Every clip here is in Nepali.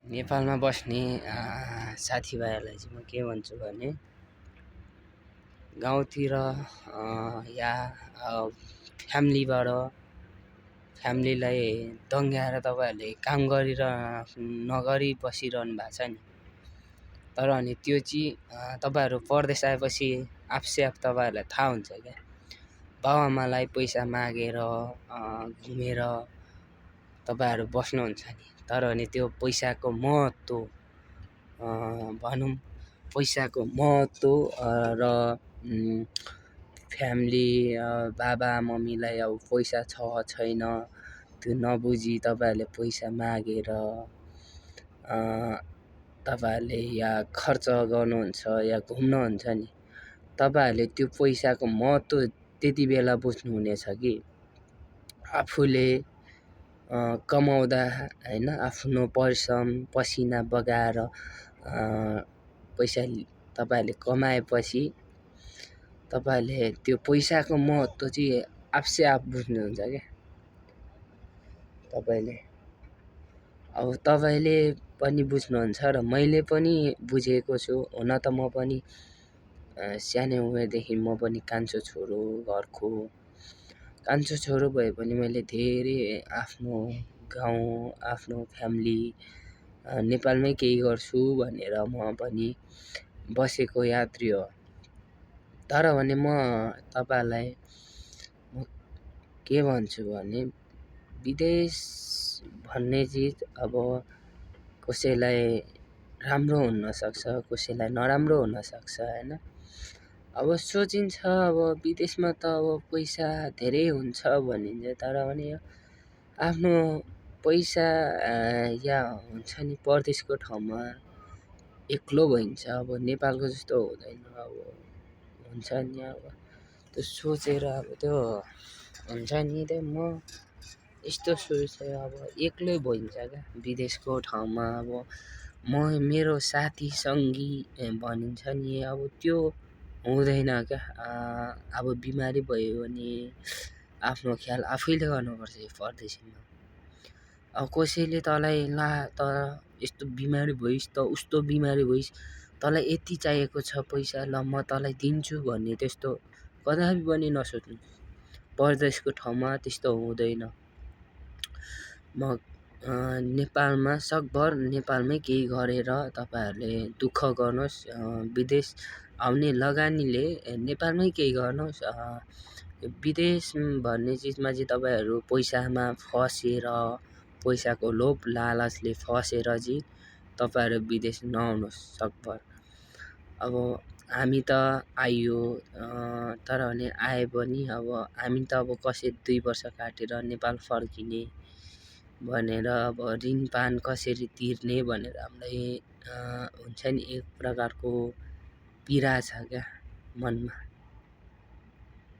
नेपालमा बस्ने साथीभाइहरूलाई चाहिँ म के भन्छु भने गाउँतिर या फ्यामिलीलाई दङ्ग्याएर तपाईँहरूले काम नगरी बसिरहनु भएको छ नि। तर अनि त्यो चाहिँ तपाईँहरू परदेश आएपछि आफसे आफ तपाईँहरूलाई थाहा हुन्छ क्या। बाउआमालाई पैसा मागेर घुमेर तपाईँहरू बस्नुहुन्छ नि। तर अनि त्यो पैसाको महत्त्व भनौँ पैसाको महत्त्व र फ्यामिली बाबा मम्मीलाई अब पैसा छ छैन त्यो नबुझी तपाईँहरूले पैसा मागेर तपाईँहरूले या खर्च गर्नुहुन्छ या घुम्नुहुन्छ नि। तपाईँहरूले त्यो पैसाको महत्त्व त्यति बेला बुझ्नुहुनेछ कि आफूले कमाउँदा हैन, आफ्नो परिश्रम पसिना बगाएर पैसा तपाईँहरूले कमाएपछि तपाईँहरूले त्यो पैसाको महत्त्व चाहिँ आफसे आफ बुझ्नुहुन्छ क्या। अब तपाईँले पनि बुझ्नुहुन्छ र मैले पनि बुझेको छु। हुन त म पनि सानै उमेरदेखि म पनि कान्छो छोरो घरको कान्छो छोरो भए पनि मैले धेरै आफ्नो गाउँ आफ्नो फ्यामिली नेपालमै केही गर्छु भनेर म पनि बसेको यात्री हो। तर भने म तपाईँहरूलाई म के भन्छु भने विदेश भन्ने चिज अब कसैलाई राम्रो हुनसक्छ कसैलाई नराम्रो हुनसक्छ हैन। अब सोचिन्छ अब विदेशमा त अब पैसा धेरै हुन्छ भनिन्छ। तर पनि आफ्नो पैसा या हुन्छ नि परदेशको ठाउँमा एक्लो भइन्छ। अब नेपालको जस्तो हुँदैन। अब हुन्छ नि अब त्यो सोचेर अब त्यो हुन्छ नि त्यो म यस्तो सोचेर अब एक्लै भइन्छ क्या विदेशको ठाउँमा। अब मेरो साथी सङ्गी भनिन्छ नि अब त्यो हुँदैन क्या। अब बिमारी भयो भने आफ्नो ख्याल आफैले गर्नुपर्छ परदेशमा। अब कसैले तँलाई ला त यस्तो बिमारी भइस् त उस्तो बिमारी भइस् तँलाई यति चाहिएको छ पैसा ल म तँलाई दिन्छु भन्ने त्यस्तो कदापि पनि नसोच्नु। परदेशको ठाउँमा त्यस्तो हुँदैन। नेपालमा सकभर नेपालमै केही गरेर तपाईँहरूले दुःख गर्नुहोस्। विदेश आउने लगानीले नेपालमै केही गर्नुहोस्। विदेश भन्ने चिजमा चाहिँ तपाईँहरू पैसामा फसेर पैसाको लोभ लालचले फसेर चाहिँ तपाईँहरू विदेश नआउनुहोस् सकभर। अब हामी त आइयो तर भने आए पनि अब हामी त अब कसरी 2 वर्ष काटेर नेपाल फर्किने भनेर अब ऋणपान कसरी तिर्ने भनेर हामीलाई हुन्छ नि एक प्रकारको पीडा छ क्या मनमा।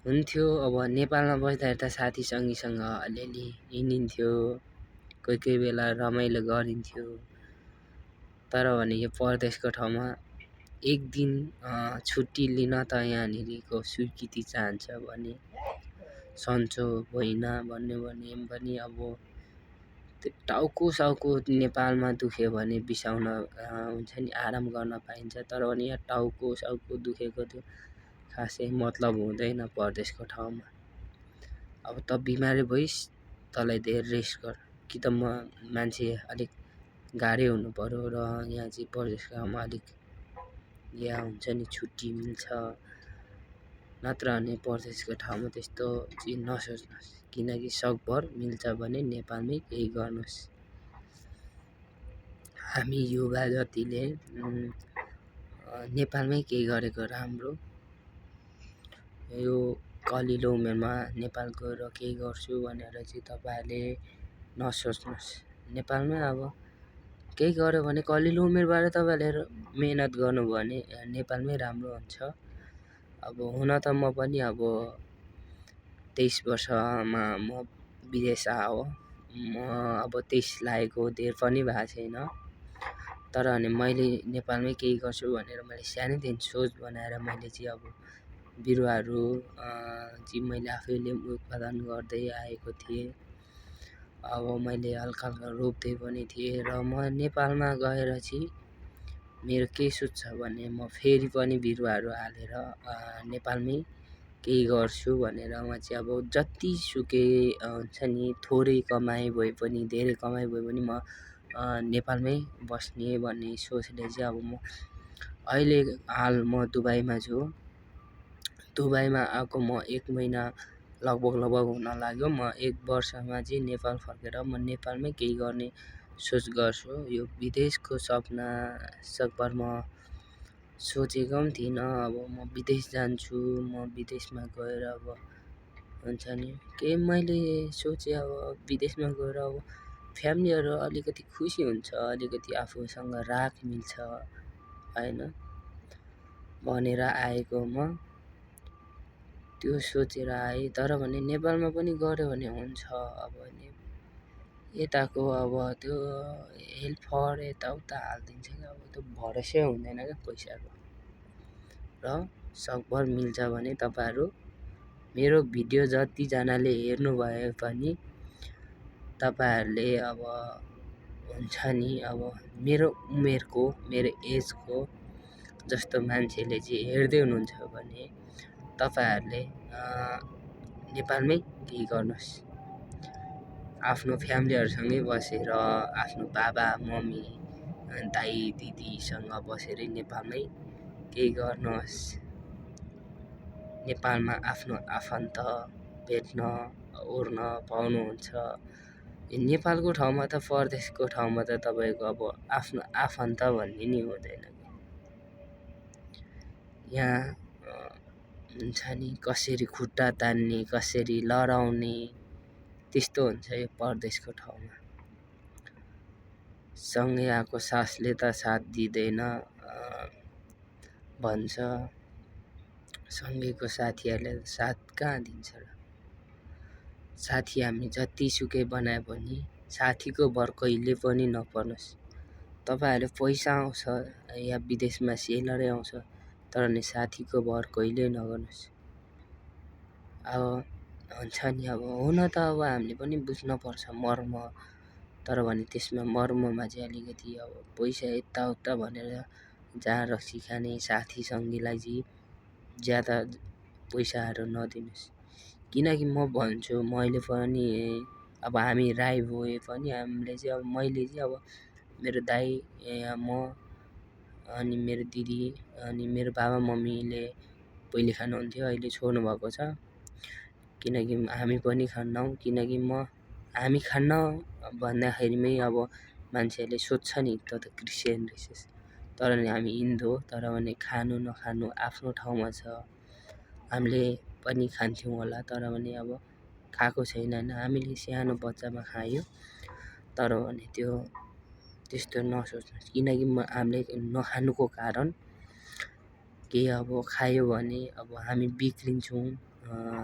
हुन्थ्यो अब नेपालमा बस्दाखेरि त साथी सङ्गीसँग अलिअलि हिँडिन्थ्यो कोही बेला रमाइलो गरिन्थ्यो। तर भने यो परदेशको ठाउँमा एक दिन छुट्टी लिन त यहाँनिरको स्वीकृति चाहन्छ भने सन्चो होइन भन्यो भने पनि अब त्यो टाउको नेपालमा दुख्यो भने बिसाउन हुन्छ नि आराम गर्न पाइन्छ। तर पनि यहाँ टाउको दुखेको त्यो खासै मतलब हुँदैन परदेशको ठाउँमा। अब त बिमारी भइस् तँलाई धेरै रेस्ट गर कि त मान्छे अलिक गाह्रै हुनु पर्यो र यहाँ चाहिँ परदेशको ठाउँमा अलिक यहाँ हुन्छ नि छुट्टी मिल्छ। नत्र भने परदेशको ठाउँमा त्यस्तो चाहिँ नसोच्नुहोस्। किनकि सकभर मिल्छ भने नेपालमै केही गर्नुहोस्। हामी युवा जतिले नेपालमै केही गरेको राम्रो। यो कलिलो उमेरमा नेपाल गएर केही गर्छु भनेर चाहिँ तपाईँहरूले नसोच्नुहोस्। नेपालमै अब केही गर्यो भने कलिलो उमेरबाट तपाईँहरूले मेहनत गर्नुभयो भने नेपालमै राम्रो हुन्छ। अब हुन त म पनि अब 23 वर्षमा म विदेश आएको। म अब 23 लागेको धेर पनि भएको छैन। तर अनि मैले नेपालमै केही गर्छु भनेर मैले सानैदेखि सोच बनाएर मैले चाहिँ अब बिरुवाहरू चाहिँ मैले आफैले उत्पादन गर्दै आएको थिएँ। अब मैले हल्का हल्का रोप्दै पनि थिएँ र म नेपालमा गएर चाहिँ मेरो के सोच छ भने म फेरि पनि बिरुवाहरू हालेर नेपालमै केही गर्छु भनेर म चाहिँ अब जतिसुकै हुन्छ नि थोरै कमाइ भए पनि धेरै कमाइ भए पनि म नेपालमै बस्ने भन्ने सोचले चाहिँ अब म अहिले हाल म दुबईमा छु। दुबईमा आएको म 1 महिना लगभग हुन लाग्यो। म 1 वर्षमा चाहिँ नेपाल फर्केर म नेपालमै केही गर्ने सोच गर्छु। यो विदेशको सपना सकभर म सोचेको पनि थिइनँ। अब म विदेश जान्छु, म विदेशमा गएर अब हुन्छ नि के मैले सोचेँ अब विदेशमा गएर अब फ्यामिलीहरू अलिकति खुसी हुन्छ, अलिकति आफूसँग राख मिल्छ होइन भनेर आएको म त्यो सोचेर आएँ। तर भने नेपालमा पनि गऱ्यो भने हुन्छ। अब यताको अब त्यो हेल्पर यताउता हालिदिन्छ क्या, अब त्यो भरोसै हुँदैन क्या पैसाको। र सकभर मिल्छ भने तपाईँहरू मेरो भिडियो जतिजनाले हेर्नुभयो पनि तपाईँहरूले अब हुन्छ नि अब मेरो उमेरको मेरो एजको जस्तो मान्छेले चाहिँ हेर्दै हुनुहुन्छ भने तपाईँहरूले नेपालमै केही गर्नुहोस्। आफ्नो फ्यामिलीहरूसँगै बसेर आफ्नो बाबा मम्मी दाइ दिदीसँग बसेर नेपालमै केही गर्नुहोस्। नेपालमा आफ्नो आफन्त भेट्न ओर्न पाउनुहुन्छ। नेपालको ठाउँमा त परदेशको ठाउँमा त तपाईँको अब आफ्नो आफन्त भन्ने नि हुँदैन। यहाँ हुन्छ नि कसरी खुट्टा तान्ने कसरी लडाउने त्यस्तो हुन्छ यो परदेशको ठाउँमा। सँगै आएको सासले त साथ दिँदैन भन्छ। सँगैको साथीहरूले साथ कहाँ दिन्छ र। साथी हामी जतिसुकै बनाए पनि साथीको भर कहिले पनि नपर्नुहोस्। तपाईँहरूले पैसा आउँछ या विदेशमा सेलरी आउँछ तर नि साथीको भर कहिल्यै नगर्नुहोस्। अब हुन्छ नि अब हुन त अब हामीले पनि बुझ्नुपर्छ मर्म, तर भने त्यसमा मर्ममा चाहिँ अलिकति अब पैसा यताउता भनेर जहाँ रक्सी खाने साथी सङ्गीलाई चाहिँ ज्यादा पैसाहरू नदिनुहोस्। किनकि म भन्छु मैले पनि अब हामी राई भए पनि हामीले चाहिँ अब मैले चाहिँ अब मेरो दाइ म अनि मेरो दिदी अनि मेरो बाबा मम्मीले पहिले खानुहुन्थ्यो, अहिले छोड्नु भएको छ। किनकि हामी पनि खान्नौँ। किनकि हामी खान्न भन्दाखेरिमै अब मान्छेहरूले सोध्छ नि त क्रिस्चियन रहेछस्, तर नि हामी हिन्दू हो। तर भने खानु नखानु आफ्नो ठाउँमा छ। हामीले पनि खान्थ्यौँ होला तर पनि अब खाएको छैन होइन। हामीले सानो बच्चामा खायो तर भने त्यस्तो नसोच्नुहोस्। किनकि हामीले नखानुको कारण के अब खायो भने अब हामी बिग्रिन्छौँ,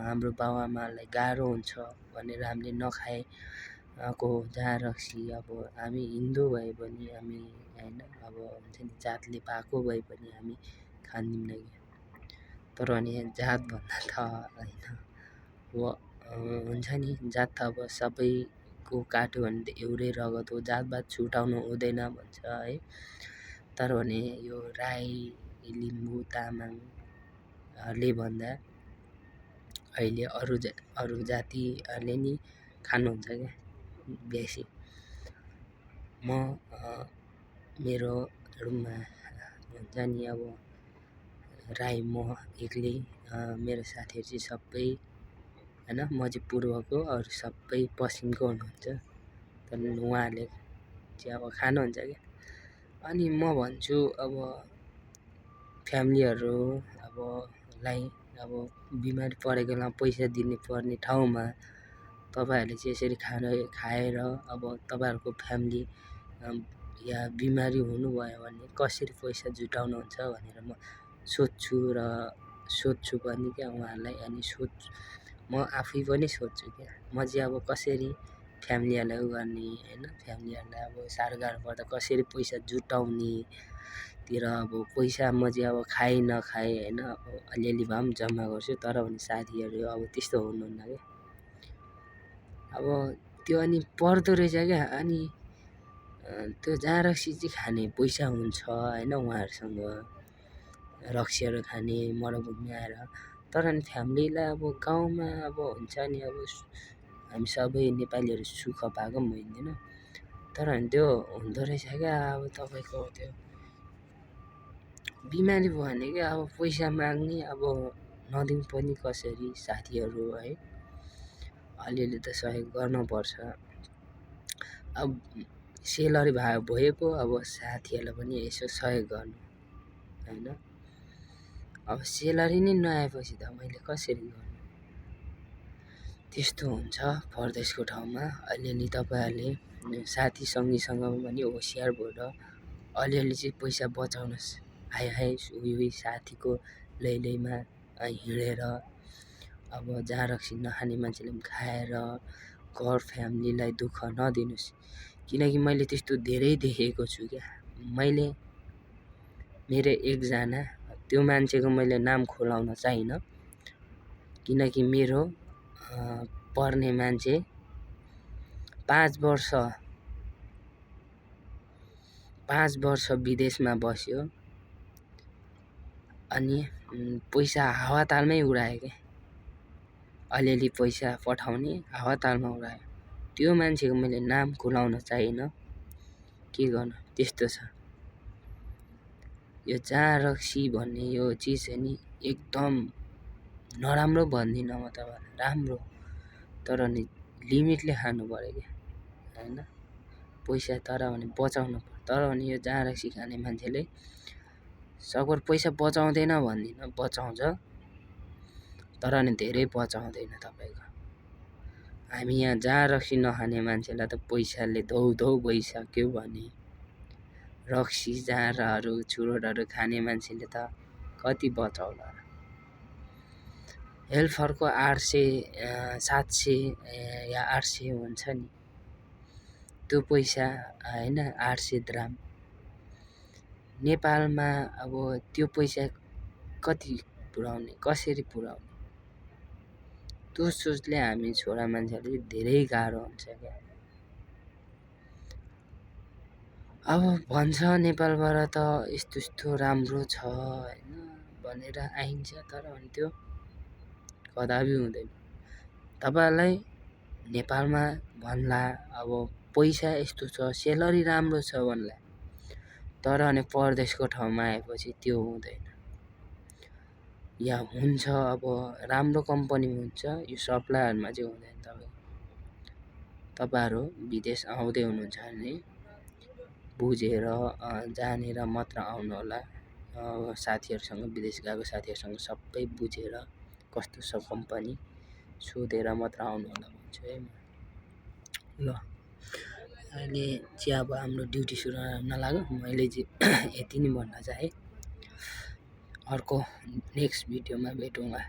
हाम्रो बाउआमालाई गाह्रो हुन्छ भनेर हामीले नखाएको जहाँ रक्सी। अब हामी हिन्दू भए पनि हामी होइन अब हुन्छ नि जातले पाएको भए पनि हामी खान्दिनँ कि। तर अनि जात भन्दा त होइन अब हुन्छ नि जात त अब सबैको काट्यो भने त एउटै रगत हो, जातभात छुटाउनु हुँदैन भन्छ है। तर भने यो राई लिम्बू तामाङहरूले भन्दा अहिले अरू जातिहरूले नि खानुहुन्छ क्या बेसी। म मेरो रुममा हुन्छ नि अब राई म एक्लै, मेरो साथीहरू चाहिँ सबै होइन म चाहिँ पूर्वको, अरू सबै पश्चिमको हुनुहुन्छ। तर उहाँहरूले चाहिँ अब खानुहुन्छ क्या। अनि म भन्छु अब फ्यामिलीहरू अब बिमारी परेको बेलामा पैसा दिनुपर्ने ठाउँमा तपाईँहरूले चाहिँ यसरी खाएर अब तपाईँहरूको फ्यामिली या बिमारी हुनुभयो भने कसरी पैसा जुटाउनुहुन्छ भनेर म सोध्छु र सोध्छु पनि क्या उहाँहरूलाई। अनि म आफै पनि सोध्छु क्या म चाहिँ अब कसरी फ्यामिलीहरूलाई उ गर्ने होइन, फ्यामिलीहरूलाई अब साह्रो गाह्रो पर्दा कसरी पैसा जुटाउने तिर अब पैसा म चाहिँ अब खाए नखाए होइन अब अलिअलि भए पनि जम्मा गर्छु। तर भने साथीहरू अब त्यस्तो हुनुहुन्न क्या। अब त्यो अनि पर्दो रहेछ क्या। अनि त्यो जहाँ रक्सी चाहिँ खाने पैसा हुन्छ होइन उहाँहरूसँग रक्सीहरू खाने मरौभूमि आएर। तर अनि फ्यामिलीलाई अब गाउँमा अब हुन्छ नि अब हामी सबै नेपालीहरू सुख पाएको पनि भइँदैन। तर अनि त्यो हुँदो रहेछ क्या अब तपाईँको त्यो बिमारी भयो भने क्या अब पैसा माग्ने अब नदिउँ पनि कसरी साथीहरू है अलिअलि त सहयोग गर्नुपर्छ। अब सेलरी भएको अब साथीहरूलाई पनि यसो सहयोग गर्नु होइन। अब सेलरी नै नआएपछि त मैले कसरी गर्नु। त्यस्तो हुन्छ परदेशको ठाउँमा। अलिअलि तपाईँहरूले साथी सङ्गीसँग पनि होसियार भएर अलिअलि चाहिँ पैसा बचाउनुहोस्। हाई उही साथीको लैमा हिँडेर अब जहाँ रक्सी नखाने मान्छेले पनि खाएर घर फ्यामिलीलाई दुःख नदिनुहोस्। किनकि मैले त्यस्तो धेरै देखेको छु क्या। मैले मेरो एकजना त्यो मान्छेको मैले नाम खुलाउन चाहिनँ किनकि मेरो पर्ने मान्छे 5 वर्ष विदेशमा बस्यो अनि पैसा हावातालमै उडायो क्या। अलिअलि पैसा पठाउने हावातालमा उडायो। त्यो मान्छेको मैले नाम खुलाउन चाहिनँ। के गर्नु त्यस्तो छ। यो जहाँ रक्सी भन्ने यो चिज चाहिँ नि एकदम नराम्रो भन्दिनँ म तपाईँलाई, राम्रो। तर नि लिमिटले खानु पऱ्यो क्या होइन। पैसा तर भने बचाउनु पर्यो। तर भने यो जहाँ रक्सी खाने मान्छेले सकभर पैसा बचाउँदैन भन्दिनँ, बचाउँछ तर नि धेरै बचाउँदैन तपाईँको। हामी यहाँ जहाँ रक्सी नखाने मान्छेलाई त पैसाले धौ भइसक्यो भने रक्सी जाँडाहरू चुरोटहरू खाने मान्छेले त कति बचाउला। हेल्परको 800 700 या 800 हुन्छ नि त्यो पैसा होइन 800 द्राम नेपालमा अब त्यो पैसा कति पुर्याउने कसरी पुर्याउने। त्यो सोचले हामी छोरा मान्छेहरूले धेरै गाह्रो हुन्छ क्या। अब भन्छ नेपालबाट त यस्तो राम्रो छ होइन भनेर आइन्छ तर अनि त्यो कदापि हुँदैन। तपाईँहरूलाई नेपालमा भन्ला अब पैसा यस्तो छ सेलरी राम्रो छ भन्ला तर अनि परदेशको ठाउँमा आएपछि त्यो हुँदैन। या हुन्छ अब राम्रो कम्पनी हुन्छ यो सप्लायरमा चाहिँ हुँदैन। तपाईँहरू विदेश आउँदै हुनुहुन्छ भने बुझेर जानेर मात्र आउनु होला। साथीहरूसँग विदेश गएको साथीहरूसँग सबै बुझेर कस्तो छ कम्पनी सोधेर मात्र आउनु होला भन्छु है म। ल अहिले चाहिँ अब हाम्रो ड्युटी सुरु हुन लाग्यो। मैले चाहिँ यति नै भन्न चाहेँ। अर्को नेक्स्ट भिडियोमा भेटौँला।